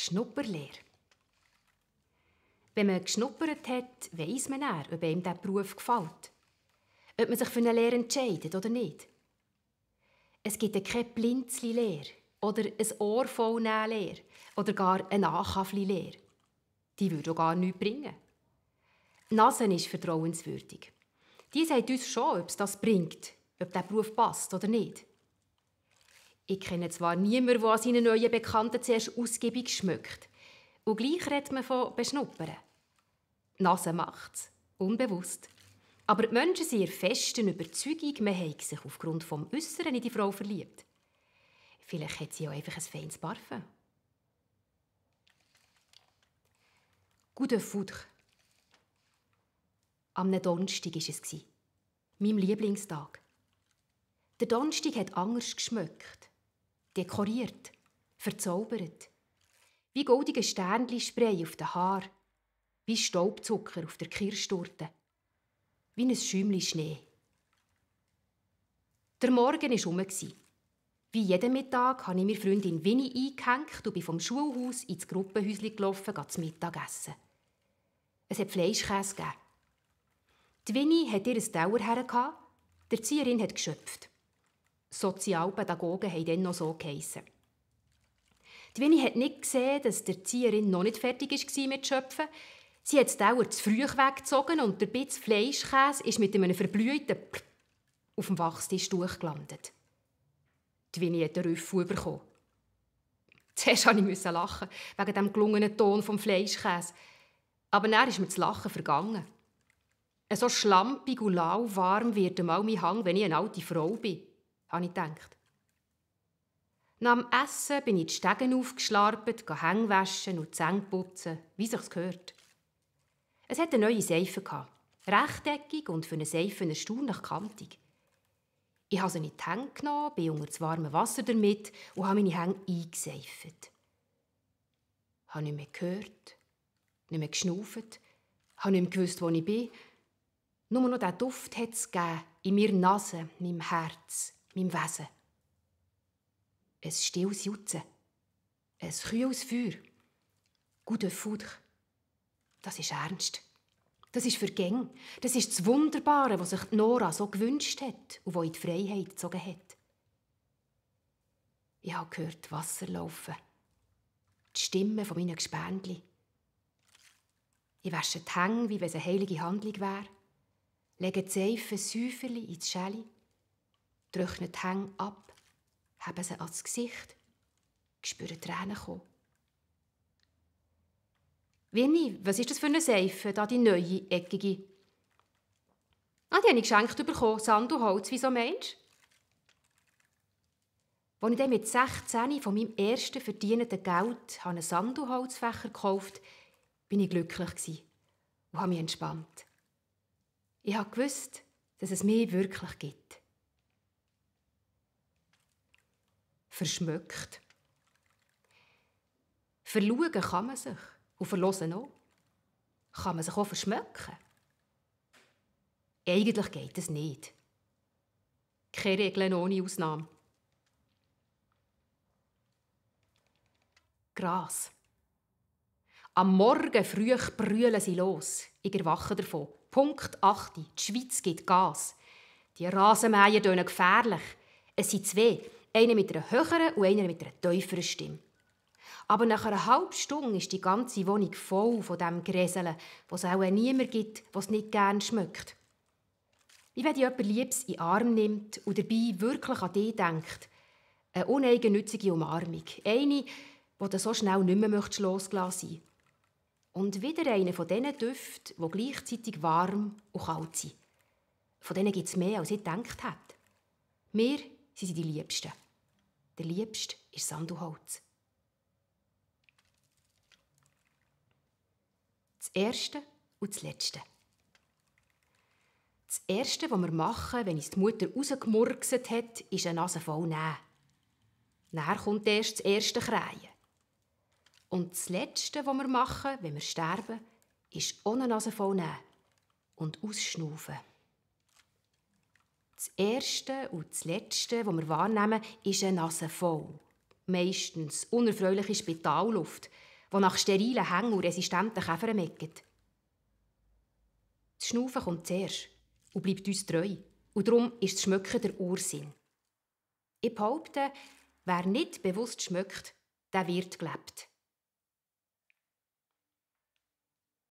Schnupperlehre. Wenn man geschnuppert hat, weiss man dann, ob einem dieser Beruf gefällt. Ob man sich für eine Lehre entscheidet oder nicht. Es gibt keine Blinzli-Lehre oder ein Ohrvollnehmen-Lehre oder gar eine Nachhafli-Lehre. Die würde auch gar nichts bringen. Die Nase ist vertrauenswürdig. Die sagt uns schon, ob es das bringt, ob der Beruf passt oder nicht. Ich kenne zwar niemanden, der an seinen neuen Bekannten zuerst ausgiebig schmückt. Und gleich redet man von beschnuppern. Die Nase macht es, unbewusst. Aber die Menschen sind in der festen Überzeugung, man habe sich aufgrund des Äußeren in die Frau verliebt. Vielleicht hat sie auch einfach ein feines Parfum. Coup de foudre. Am Donnerstag war es, meinem Lieblingstag. Der Donnerstag hat anders geschmückt, dekoriert, verzaubert. Wie goldige Sternli-Spray auf den Haaren, wie Staubzucker auf der Kirschtorte, wie ein Schäumchen Schnee. Der Morgen war rum. Wie jeden Mittag habe ich mir Freundin Winnie eingehängt und bin vom Schulhaus ins Gruppenhäuschen gelaufen, zu Mittag essen. Es hat Fleischkäse gegeben. Die Winnie hat ihr ein Teller hergehabt, die Erzieherin hat geschöpft. Sozialpädagogen haben dann noch so geheissen. Die Winnie hat nicht gesehen, dass die Erzieherin noch nicht fertig war mit Schöpfen. Sie hat das Teller zu früh weggezogen und der Bitz Fleischkäse ist mit einem verblühten Prrr auf dem Wachstisch durchgelandet. Die Winnie hat den Rüffel bekommen. Zuerst musste ich lachen, wegen dem gelungenen Ton vom Fleischkäse. Aber dann ist mir das Lachen vergangen. So schlampig und lauwarm wird einmal mein Hang, wenn ich eine alte Frau bin, habe ich gedacht. Nach dem Essen bin ich die Stegen aufgeschlarpet, Hänge waschen und die Zähne putzen, wie sich's gehört. Es hatte eine neue Seife, rechteckig und für eine Seife erstaunlich kantig. Ich habe sie in die Hände genommen, bin unter das warme Wasser damit und habe meine Hände eingeseift. Ich habe nicht mehr gehört, nicht mehr geschnauft, habe nicht mehr gewusst, wo ich bin. Nur noch diesen Duft hat es gegeben, in meiner Nase, meinem Herz, meinem Wesen. Ein stilles Jutzen, ein kühles Feuer, Coup de foudre. Das ist ernst. Das ist Vergäng. Das ist das Wunderbare, was sich Nora so gewünscht hat und das in die Freiheit gezogen hat. Ich habe gehört Wasser laufen. Die Stimme von meinen Gespendli. Ich wasche die Hänge, wie wenn es eine heilige Handlung wäre. Lege die Seife säuferli ins Schäli. Trockne die Hänge ab. Heben sie ans Gesicht. Spüre Tränen kommen. Winnie, was ist das für eine Seife, da die neue, eckige? Die habe ich geschenkt bekommen, Sandelholz, wieso meinst du? Als ich dann mit 16 von meinem ersten verdienten Geld einen Sandelholzfächer gekauft, bin ich glücklich und habe mich entspannt. Ich habe gewusst, dass es mich wirklich gibt. Verschmückt. Verschauen kann man sich. Und verhören auch. Kann man sich auch verschmecken? Eigentlich geht es nicht. Keine Regeln ohne Ausnahme. Gras. Am Morgen früh brüllen sie los. Ich erwache davon. Punkt 8. Die Schweiz gibt Gas. Die Rasenmäher tönen gefährlich. Es sind zwei. Einer mit einer höheren und einer mit einer tieferen Stimme. Aber nach einer halben Stunde ist die ganze Wohnung voll von diesem Gräseln, was es auch niemand gibt, was es nicht gern schmeckt. Wie wenn jemand Liebes in den Arm nimmt und dabei wirklich an dich denkt. Eine uneigennützige Umarmung. Eine, die du so schnell nicht mehr losgelassen sein. Und wieder eine von diesen Düften, die gleichzeitig warm und kalt sind. Von denen gibt es mehr, als ich gedacht hätte. Wir sind die Liebsten. Der Liebste ist Sandelholz. Das Erste und das Letzte. Das Erste, was wir machen, wenn uns die Mutter rausgemurkset hat, ist eine Nase voll nehmen. Dann kommt erst das erste Krähen. Und das Letzte, was wir machen, wenn wir sterben, ist ohne Nase voll nehmen und ausschnaufen. Das Erste und das Letzte, was wir wahrnehmen, ist eine Nase voll. Meistens unerfreuliche Spitalluft. die nach sterilen Hängen und resistenten Käfern meckert. Das Schnaufen kommt zuerst und bleibt uns treu. Und darum ist das Schmöcken der Ursinn. Ich behaupte, wer nicht bewusst schmeckt, der wird gelebt.